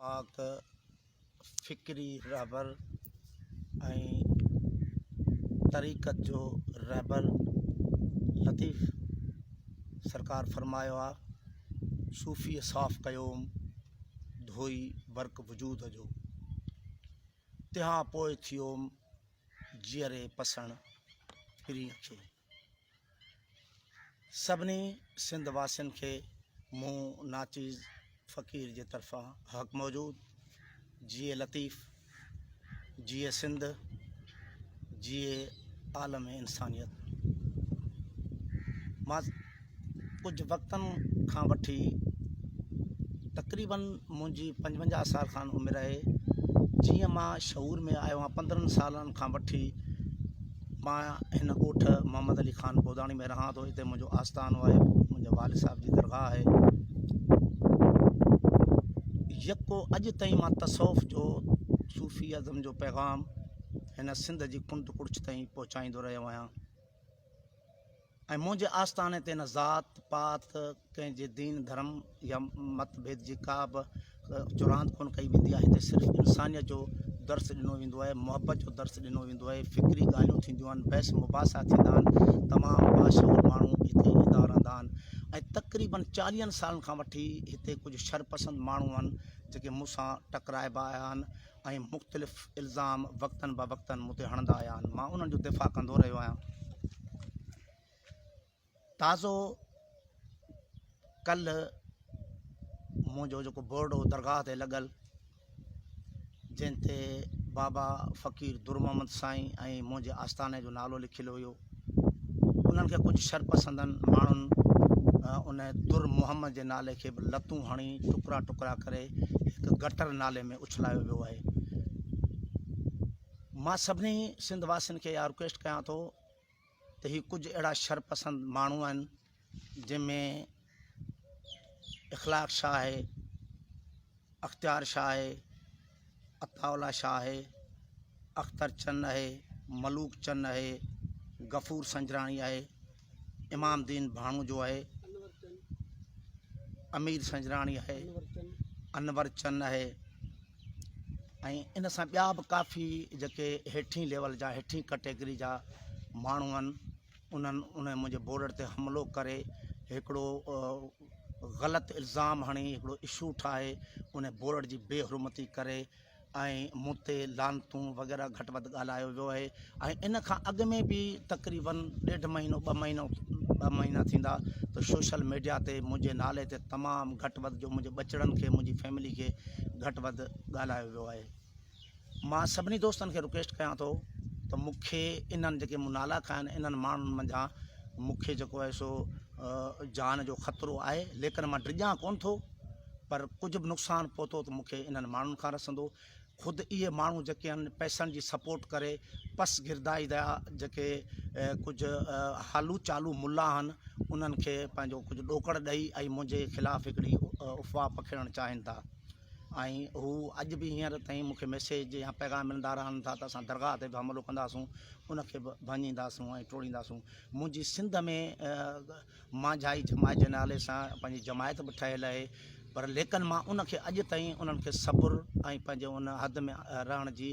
پاڪ فڪري رهبر ۽ طريقت جو رهبر لطيف سرڪار فرمايو آ صوفيء صاف ڪيوم ڌوئي برق وجود جو تنهان پوء ٿيوم جيئري پسڻ پرينء کي. سڀني سنڌ واسين کي مون ناچيز فقير جي طرفان حق موجود. جيئي لطيف، جيئي سنڌ، جيئي عالم انسانيت. مان ڪجهه وقتن کان وٺي تقريبن منهنجي 55 سال کن عمر آهي جيئن مان شعور ۾ آيو آهيان 15 سالن کان وٺي مان هن ڳوٺ محمد علي خان بوداڻي ۾ رهان ٿو هتي منهنجو آستانو آهي منهنجي والد صاحب جي درگاهه آهي يڪو اڄ تائين مان تصوف جو صوفي ازم جو پيغام هن سنڌ جي ڪنڊ ڪڙڇ تائين پهچائيندو رهيو آهيان ۽ منهنجي آستاني تي نه ذات پات، ڪنهن جي دين ڌرم يا مت ڀيد جي ڪا به چراند ڪونه ڪئي ويندي آهي. هتي صرف انسانيت جو درس ڏنو ويندو آهي، محبت جو درس ڏنو ويندو آهي، فڪري ڳالهيون ٿينديون آهن، بحث مباحثا ٿيندا آهن، تمام باشعور ماڻهو هتي ايندا رهندا آهن ۽ تقريبن چاليهن سالن کان وٺي هتي ڪجهه شرپسند ماڻهو آهن جيڪي مون سان ٽڪرائبا آيا آهن ۽ مختلف الزام وقتن بوقتن مون تي هڻندا آيا آهن مان انهن جو دفاع ڪندو رهيو آهيان تازو ڪلهه منهنجو جيڪو بورڊ هو درگاهه تي لڳل جنهن تي بابا فقير در محمد سائين ۽ منهنجي آستاني جو نالو لکيل هيو انهن کي ڪجهه شرپسندن ماڻهن ان در محمد جي نالي کي به لتون هڻي ٽڪرا ٽڪرا ڪري هڪ گٽر نالي ۾ اڇلايو ويو آهي. مان سڀني سنڌ واسين کي اها رڪويسٽ ڪيان ٿو ته هي ڪجهه اهڙا شرپسند ماڻهو آهن جن ۾ اخلاق شاهه آهي، اختيار شاهه آهي، عطاء الله شاهه آهي، اختر چن آهي، ملوڪ چن آهي، غفور سنجراڻي آهي، امام دين ڀاڻوجو آهي، امير سنجراڻي آهي، انور چن آهي ۽ ان سان ٻيا به ڪافي جيڪي هيٺين ليول جا هيٺين ڪٽيگري جا ماڻهو آهن انهن ان منهنجي بورڊ تي حملو ڪري هڪڙو غلط الزام هڻي هڪڙو اشو ٺاهي ان بورڊ جي بي حرمتي ڪري ۽ مون تي لعنتون وغيره گهٽ وڌ ڳالهايو ويو آهي ۽ ان کان اڳ ۾ به تقريبن ڏيڍ مهينو ٻه مهينو ٻه مهينا ٿيندا ته سوشل ميڊيا تي منهنجي نالي تي تمام گهٽ وڌ جو منهنجي ٻچڙن کي منهنجي فيملي کي گهٽ وڌ ڳالهايو ويو آهي مان سڀني دوستن کي رڪويسٽ ڪيان ٿو ته مون کي انهن جيڪي مون نالا کنيا آهن انهن ماڻهن منجهان مون کي جيڪو آهي سو جان جو خطرو آهي ليڪن مان ڊڄان ڪونه ٿو پر ڪجهه به نقصان پهتو ته مون کي انهن ماڻهن کان رسندو. خود اهي ماڻهو جيڪي آهن پئسن جي سپورٽ ڪري پس گردائي جا جيڪي ڪجهه هالو چالو ملا آهن انهن کي پنهنجو ڪجهه ڏوڪڙ ڏئي ۽ منهنجي خلاف هڪڙي افواهه پکيڙڻ چاهين ٿا ۽ هو اڄ به هينئر تائين مون کي ميسيج يا پيغام ملندا رهن ٿا ته اسان درگاهه تي به حملو ڪنداسون ان کي به ڀڃينداسون ۽ ٽوڙينداسون منهنجي سنڌ ۾ مانجهائي جماعت جي نالي سان پنهنجي جماعت به ٺهيل آهي پر ليڪن مان ان کي اڄ تائين انهن کي صبر ۽ پنهنجي ان حد ۾ رهڻ جي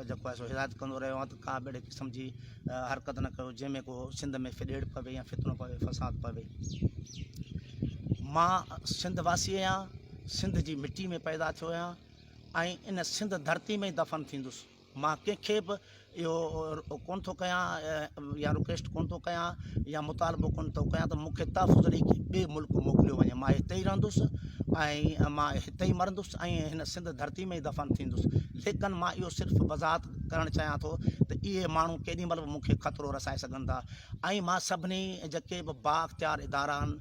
جيڪو آهي سو هدايت ڪندو رهيو آهيان ته ڪا به اهڙي قسم جي حرڪت نه ڪيو جنهن ۾ ڪو سنڌ ۾ ڦڏيڙ پوي يا فتنو پوي فساد پوي مان سنڌ واسي آهيان سنڌ جي مٽي ۾ پيدا ٿيو آهيان ۽ ان سنڌ ڌرتي ۾ دفن ٿيندس مان ڪنهن کي به اهو ڪونه ٿو ڪيان يا رڪويسٽ ڪونه ٿو ڪيان يا مطالبو ڪونه ٿو ڪيان ته مون کي تحفظ ڏئي ڪنهن ٻئي ملڪ موڪليو وڃي مان هتي ئي رهندس ۽ مان هتي ئي مرندس ۽ هن سنڌ ڌرتي ۾ ئي دفن ٿيندس ليڪن مان اهو صرف وضاحت ڪرڻ چاهيان ٿو ته اهي ماڻهو ڪيڏي مهل به مون کي خطرو رسائي سگهن ٿا ۽ مان سڀني جيڪي به بااختيار ادارا آهن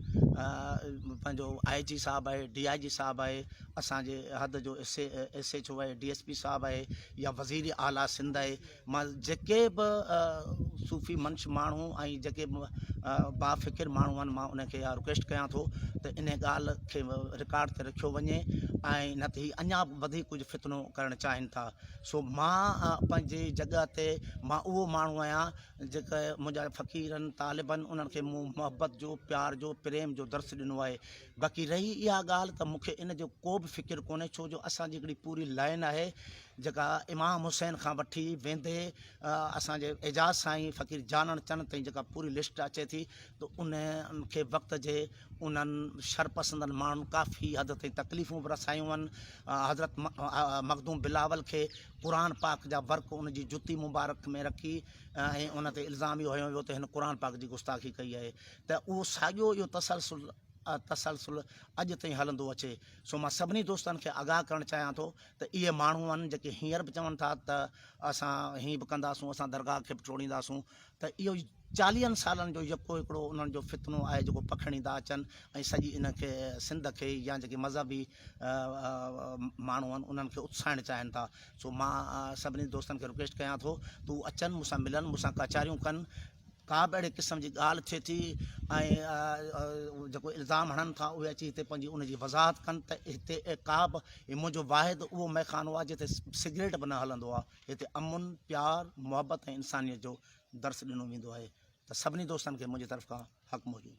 پنهنجو آء جي صاحب آهي ڊي I جي صاحب آهي اسان جي حد جو ايس ايڇ او آهي ڊي ايس پي صاحب آهي يا وزير اعليٰ سنڌ آهي مان. مان جيڪي به صوفي منش ماڻهو ۽ جيڪي به بافڪر ماڻهو آهن مان انهن کي اها رڪويسٽ ڪيان ٿو ته ان ڳالهه کي رڪارڊ تي رکيو وڃي ۽ نه ته هي اڃا به وڌيڪ ڪجهه فتنو ڪرڻ چاهين ٿا سو مان پنهنجي جڳهه تي مان اهو ماڻهو آهيان جيڪي منهنجا فقيرن طالبن انهن کي مون محبت جو پيار جو پريم جو درس ڏنو آهي باقي رهي اها ڳالهه ته مون کي ان جو ڪو به فڪر ڪونهي ڇو جو اسان جي هڪڙي پوري لائن آهي جيڪا امام حسين کان وٺي ويندي اسان جي اعجاز سائين فقير جانڻ چن تائين جيڪا پوري لسٽ اچي ٿي ته ان کي وقت جي انهن شرپسندن ماڻهن ڪافي حد تائين تڪليفون به رسايون آهن حضرت مخدوم بلاول کي قرآن پاڪ جا ورق ان جي جتي مبارڪ ۾ رکي ۽ ان تي الزام اهو هنيو ويو ته هن قرآن پاڪ جي گستاخي ڪئي آهي ته اهو ساڳيو اهو تسلسل تسلسل اڄ تائين هلندو اچي سو مان سڀني دوستن کي آگاهه ڪرڻ چاهيان ٿو ته اهي ماڻهو آهن جيڪي هينئر به چون ٿا ته اسان هيئن به ڪنداسون اسان درگاهه کي به ٽوڙينداسون ته اهو چاليهن سالن جو يڪو هڪڙو انهن جو فتنو آهي جيڪو پکڙيندا اچن ۽ سڄي ان کي سنڌ کي يا جيڪي مذهبي ماڻهو آهن انهن کي اتساهڻ چاهين ٿا سو مان سڀني دوستن کي رڪويسٽ ڪيان ٿو ته هو اچن مون سان ملن مون سان ڪچهريون ڪن ڪا به اهڙي قسم جي ڳالهه ٿئي ٿي ۽ جيڪو الزام هڻن ٿا اهي اچي هتي پنهنجي ان جي وضاحت ڪن ته هتي ڪا به منهنجو واحد اهو مئخانو آهي جتي سگريٽ به نه هلندو آهي هتي امن پيار محبت ۽ انسانيت جو درس ڏنو ويندو آهي ته سڀني دوستن کي منهنجي طرف کان حق موجود.